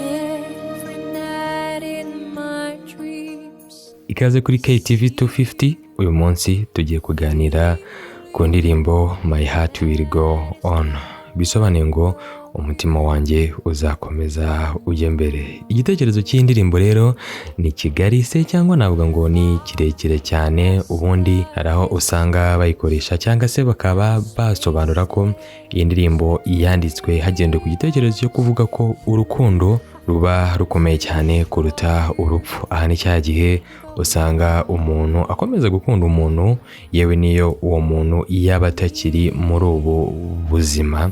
Every night in my dreams. Ikaze kuri KTV 250. Uyu munsi tugiye kuganira ku ndirimbo "My Heart Will Go On", bisobanuye ngo umutima wanjye uzakomeza ujye mbere. Igitekerezo cy'iyi ndirimbo rero ni kigari se, cyangwa navuga ngo ni kirekire cyane. Ubundi hari aho usanga bayikoresha cyangwa se bakaba basobanura ko iyi ndirimbo yanditswe hagendewe ku gitekerezo cyo kuvuga ko urukundo ruba rukomeye cyane kuruta urupfu. Aha ni cya gihe usanga umuntu akomeza gukunda umuntu, yewe n'iyo uwo muntu yaba atakiri muri ubu buzima.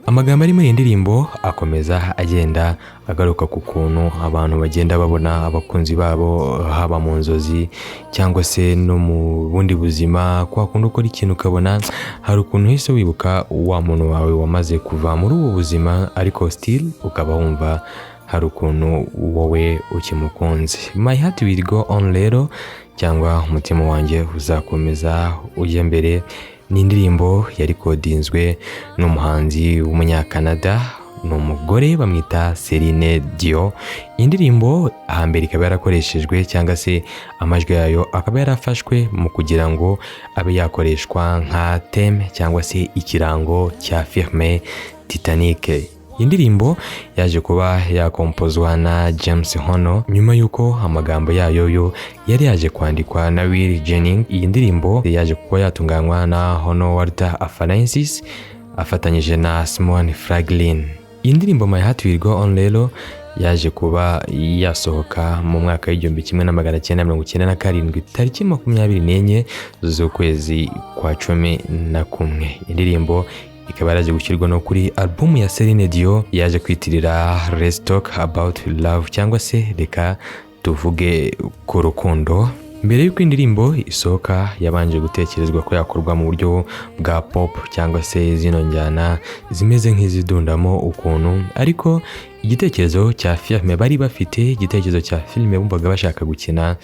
Amagambo ari muri iyi ndirimbo akomeza agenda agaruka ku kuntu abantu bagenda babona abakunzi babo, haba mu nzozi cyangwa se no mu bundi buzima. Kwa kundi ukora ikintu ukabona hari ukuntu uhise wibuka wa muntu wawe wamaze kuva muri ubu buzima, ariko still ukaba wumva hari ukuntu wowe ukimukunze. "My Heart Will Go On" rero, cyangwa umutima wanjye uzakomeza ujya mbere, ni indirimbo yarikodinzwe n'umuhanzi w'Umunyakanada, ni umugore bamwita Celine Dion. Iyi ndirimbo ahambere ikaba yarakoreshejwe, cyangwa se amajwi yayo akaba yarafashwe mu kugira ngo abe yakoreshwa nka theme cyangwa se ikirango cya filime Titanic. Iyi ndirimbo yaje kuba yakompozwa na James Horner nyuma y'uko amagambo yayo yo yari yaje kwandikwa na Will Jennings. Iyi ndirimbo yaje kuba yatunganywa na Horner Walter Francis afatanyije na Simon Franglen. Iyi ndirimbo "My Heart Will Go On" rero yaje kuba yasohoka mu mwaka w'1997, tariki 24 z'ukwezi kwa 11. Indirimbo ikaba yaraje gushyirwa no kuri alubumu ya Celine Dion yaje kwitirira "Let's Talk About Love", cyangwa se reka tuvuge ku rukundo. Mbere y'uko indirimbo isohoka, yabanje gutekerezwa ko yakorwa mu buryo bwa pop, cyangwa se zino njyana zimeze nk'izidundamo ukuntu, ariko igitekerezo cya filime bari bafite, igitekerezo cya filime bumvaga bashaka gukina,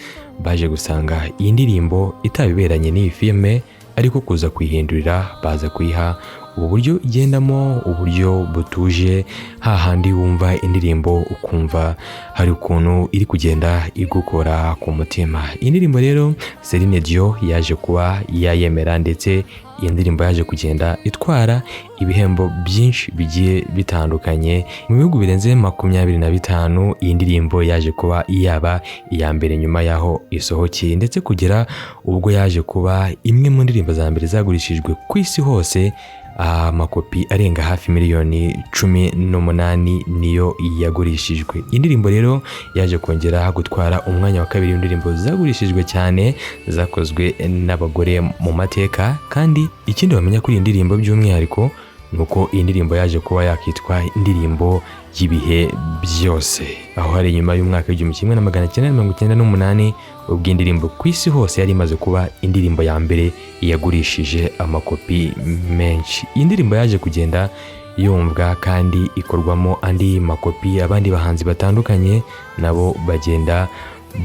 baje gusanga iyi ndirimbo itabiberanye n'iyi filime, ariko kuza kuyihindurira baza kuyiha ubu buryo igendamo, uburyo butuje, hahandi wumva indirimbo ukumva hari ukuntu iri kugenda igukora ku mutima. Iyi ndirimbo rero Celine Dion yaje kuba yayemera, ndetse iyi ndirimbo yaje kugenda itwara ibihembo byinshi bigiye bitandukanye mu bihugu birenze 25. Iyi ndirimbo yaje kuba yaba iya mbere nyuma y'aho isohokeye, ndetse kugera ubwo yaje kuba imwe mu ndirimbo za mbere zagurishijwe ku isi hose. Amakopi arenga hafi miliyoni 18 niyo yagurishijwe. Iyi ndirimbo rero yaje kongera gutwara umwanya wa kabiri w'indirimbo zagurishijwe cyane zakozwe n'abagore mu mateka. Kandi ikindi wamenya kuri iyi ndirimbo by'umwihariko ni uko iyi ndirimbo yaje kuba yakitwa indirimbo y'ibihe byose, aho hari nyuma y'umwaka w'1998, ubwo indirimbo ku isi hose yari imaze kuba indirimbo ya mbere yagurishije amakopi menshi. Iyi ndirimbo yaje kugenda yumvwa kandi ikorwamo andi makopi, abandi bahanzi batandukanye nabo bagenda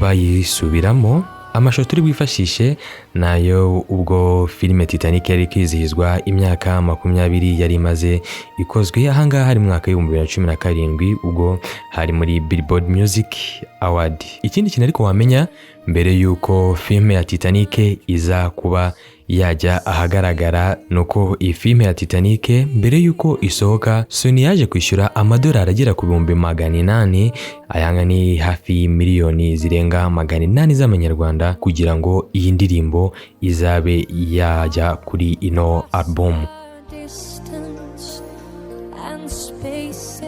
bayisubiramo. Amashusho turi bwifashishe nayo ubwo filime Titanic yari kwizihizwa imyaka 20 yari imaze ikozwe. Ahangaha hari mu mwaka w'2017, ubwo hari muri Billboard Music Award. Ikindi kintu ariko wamenya mbere y'uko filime ya Titanic iza kuba yajya ahagaragara ni uko iyi filime ya Titanic, mbere y'uko isohoka, Sony yaje kwishyura amadolari agera ku 800,000, ayanga ni hafi miliyoni zirenga 800 z'amanyarwanda, kugira ngo iyi ndirimbo izabe yajya kuri ino album. Distance and spaces.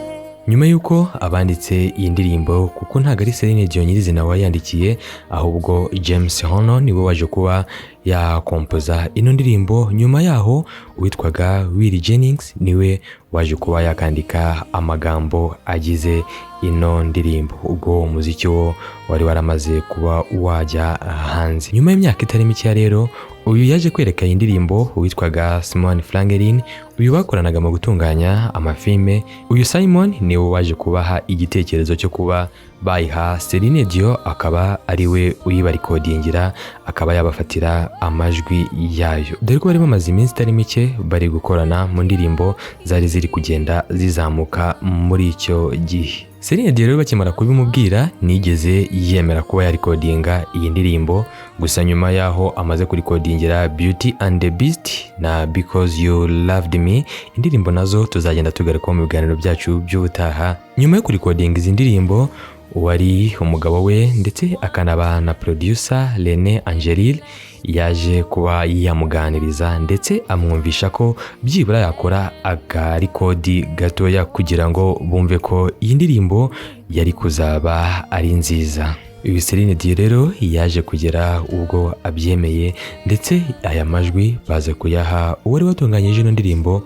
Nyuma y'uko abanditse iyi ndirimbo, kuko ntabwo ari Celine Dion nyirizina wayandikiye, ahubwo James Horner niwe waje kuba yakompoza ino ndirimbo. Nyuma yaho uwitwaga Will Jennings niwe waje kuba yakandika amagambo agize ino ndirimbo, ubwo umuziki wo wari waramaze kuba wajya hanze. Nyuma y'imyaka itari mikeya rero, Uyu yaje kwereka iyi ndirimbo uwitwaga Simon Frangelin, uyu bakoranaga mu gutunganya amafilme. Uyu Simon niwe waje kubaha igitekerezo cyo kuba bayiha Celine Dion, akaba ari we uyibarikodingira, akaba yabafatira amajwi yayo, dore ko bari bamaze iminsi itari mike bari gukorana mu ndirimbo zari ziri kugenda zizamuka muri icyo gihe. Celine Dion rero bakimara kubimubwira nigeze yemera kuba yarikodinga iyi ndirimbo, gusa nyuma yaho amaze kurikodingira Beauty and the Beast na Because You Loved Me, indirimbo nazo tuzagenda tugarukaho mu biganiro byacu by'ubutaha. Nyuma yo kurikodinga izi ndirimbo, uwari umugabo we ndetse akanaba na producer René Angelil yaje kuba yamuganiriza ndetse amwumvisha ko byibura yakora akarikodi gatoya kugira ngo bumve ko iyi ndirimbo yari kuzaba ari nziza. Uyu Celine Dion rero yaje kugera ubwo abyemeye, ndetse aya majwi baza kuyaha uwari watunganyije ino ndirimbo,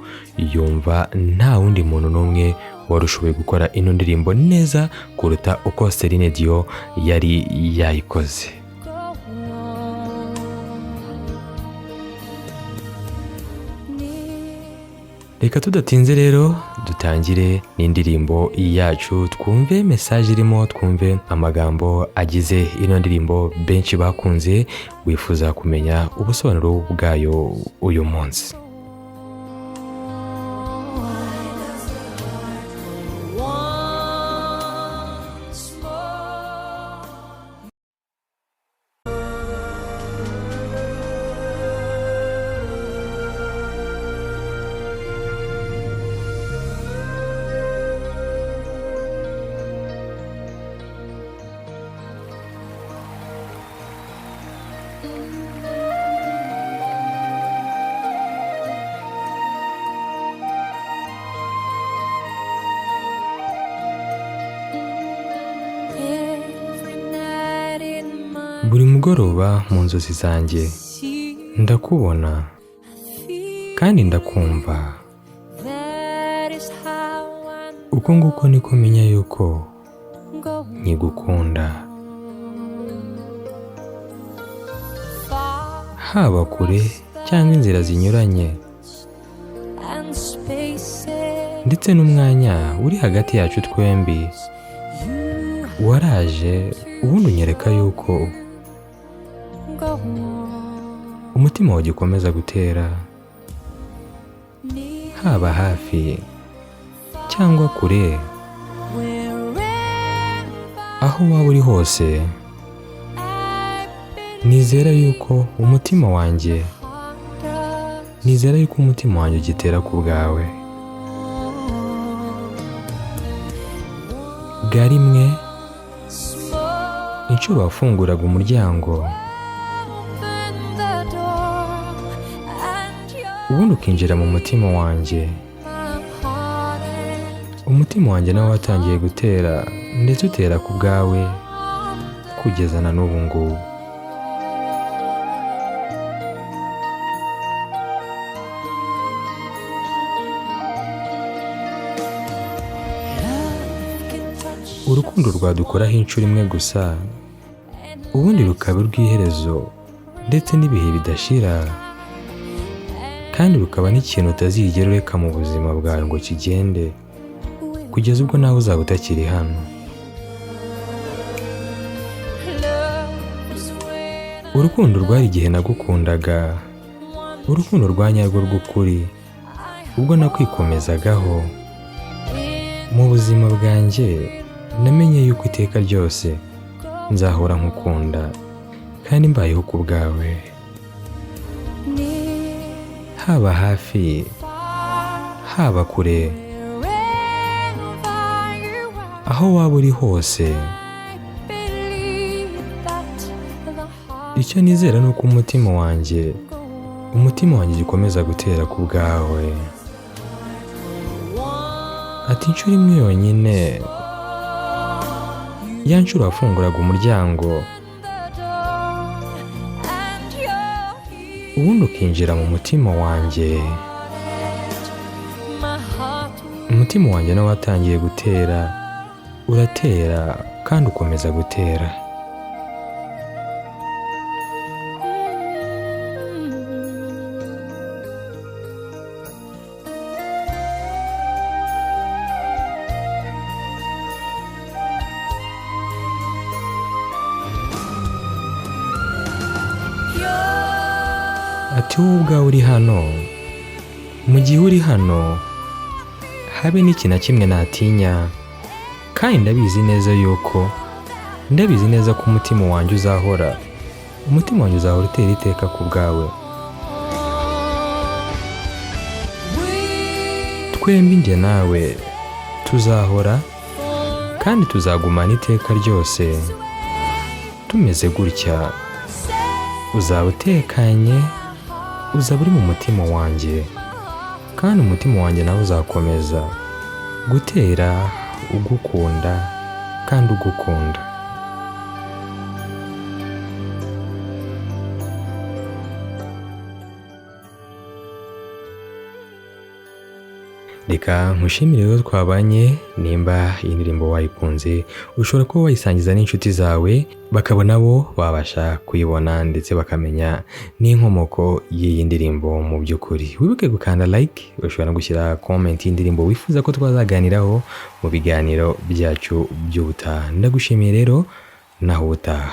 yumva nta wundi muntu n'umwe wari ushoboye gukora ino ndirimbo neza kuruta uko Celine Dion yari yayikoze. Go on. Near Reka tudatinze rero dutangire n'indirimbo yacu, twumve message irimo, twumve amagambo agize ino ndirimbo benshi bakunze, wifuza kumenya ubusobanuro bwayo uyu munsi. Once more. Every night in my Buri mugoroba mu nzozi zanjye see, ndakubona feel kandi ndakumva. that is how I Uko nguko niko menya yuko go nkigukunda, far haba kure cyangwa inzira zinyuranye and spaces. ndetse n'umwanya uri hagati yacu twembi. You Waraje ubundi unyereka yuko go on umutima wawe ugikomeza gutera, near haba hafi cyangwa kure, wherever aho waba uri hose. I Nizera yuko umutima wanjye heart does nizera yuko umutima wanjye ugitera ku bwawe. Bwa rimwe small. inshuro wafunguraga umuryango, Open the door and you're ubundi ukinjira mu mutima wanjye, my heart and umutima wanjye nawe watangiye gutera, ndetse utera ku bwawe kugeza na n'ubu ngubu. Love can touch Urukundo rwadukoraho inshuro imwe gusa, ubundi rukaba urw'iherezo ndetse n'ibihe bidashira, kandi rukaba n'ikintu utazigera ureka mu buzima bwawe ngo kigende, kugeza ubwo nawe uzaba utakiri hano. Love is when Urukundo rwari igihe nagukundaga, urukundo rwa nyarwo rw'ukuri, ubwo nakwikomezagaho mu buzima bwanjye. Namenye yuko iteka ryose nzahora nkukunda kandi mbayeho ku bwawe, near haba hafi, far haba kure, wherever you are. aho waba uri hose. I believe that the heart Icyo nizera ni uko umutima wanjye go umutima wanjye ugikomeza gutera ku bwawe. on. Ati inshuro imwe yonyine, ya nshuro wafunguraga umuryango, The door and you're here. ubundi ukinjira mu mutima wanjye, My heart umutima wanjye nawe watangiye gutera, uratera kandi ukomeza gutera. Ati: "Wowe ubwawe uri hano, mu gihe uri hano habe n'iki na kimwe natinya, kandi ndabizi neza yuko, ndabizi neza ko umutima wanjye uzahora utera iteka ku bwawe." We Twembi, njye nawe, tuzahora kandi tuzagumana iteka ryose tumeze gutya. Uzaba utekanye, uzaba uri mu mutima wanjye, kandi umutima wanjye nawe uzakomeza gutera ugukunda kandi ugukunda. Reka nkushimire rero twabanye. Nimba iyi ndirimbo wayikunze, ushobora kuba wayisangiza n'inshuti zawe, bakaba nabo babasha kuyibona ndetse bakamenya n'inkomoko y'iyi ndirimbo. Mu by'ukuri wibuke gukanda like. Ushobora no gushyira comment y'indirimbo wifuza ko twazaganiraho mu biganiro byacu by'ubutaha. Ndagushimiye rero, naho ubutaha.